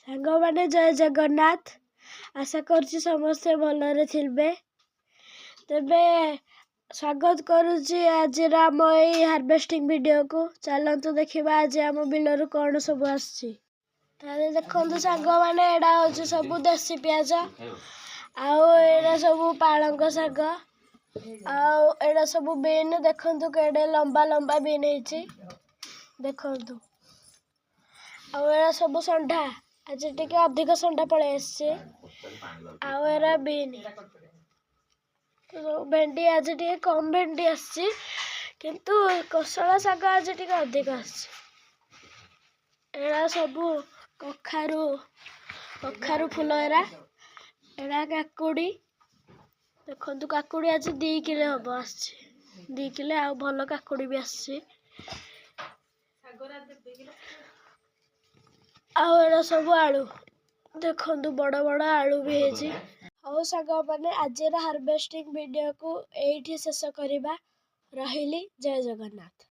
ସାଙ୍ଗମାନେ, ଜୟ ଜଗନ୍ନାଥ। ଆଶା କରୁଛି ସମସ୍ତେ ଭଲରେ ଥିବେ। ତେବେ ସ୍ୱାଗତ କରୁଛି ଆଜିର ଆମ ଏଇ ହାରଭେଷ୍ଟିଂ ଭିଡ଼ିଓକୁ। ଚାଲନ୍ତୁ ଦେଖିବା ଆଜି ଆମ ବିଲରୁ କ'ଣ ସବୁ ଆସିଛି। ତାହେଲେ ଦେଖନ୍ତୁ ସାଙ୍ଗମାନେ, ଏଇଟା ହେଉଛି ସବୁ ଦେଶୀ ପିଆଜ, ଆଉ ଏଇଟା ସବୁ ପାଳଙ୍ଗ ଶାଗ, ଆଉ ଏଇଟା ସବୁ ବିନ୍। ଦେଖନ୍ତୁ, କେଡ଼େ ଲମ୍ବା ଲମ୍ବା ବିନ୍ ହେଇଛି ଦେଖନ୍ତୁ। ଆଉ ଏଇଟା ସବୁ ଷଣ୍ଢା। ଆଜି ଟିକେ ଅଧିକ ଷଣ୍ଢା ପଳେଇ ଆସିଛି। ଆଉ ଏରା ବିନ୍, ଭେଣ୍ଡି। ଆଜି ଟିକେ କମ୍ ଭେଣ୍ଡି ଆସିଛି, କିନ୍ତୁ କୋଶଳା ଶାଗ ଆଜି ଟିକେ ଅଧିକ ଆସିଛି। ଏରା ସବୁ କଖାରୁ, କଖାରୁ ଫୁଲ ଏରା। ଏରା କାକୁଡ଼ି ଦେଖନ୍ତୁ। କାକୁଡ଼ି ଆଜି 2 କିଲୋ ହବ ଆସିଛି, 2 କିଲୋ। ଆଉ ଭଲ କାକୁଡ଼ି ବି ଆସିଛି। ଆଉ ଏରା ସବୁ ଆଳୁ ଦେଖନ୍ତୁ, ବଡ଼ ବଡ଼ ଆଳୁ ବି ହେଇଛି। ହଉ ସାଙ୍ଗମାନେ, ଆଜିର ହାରଭେଷ୍ଟିଂ ଭିଡ଼ିଓକୁ ଏଇଠି ଶେଷ କରିବା। ରହିଲି, ଜୟ ଜଗନ୍ନାଥ।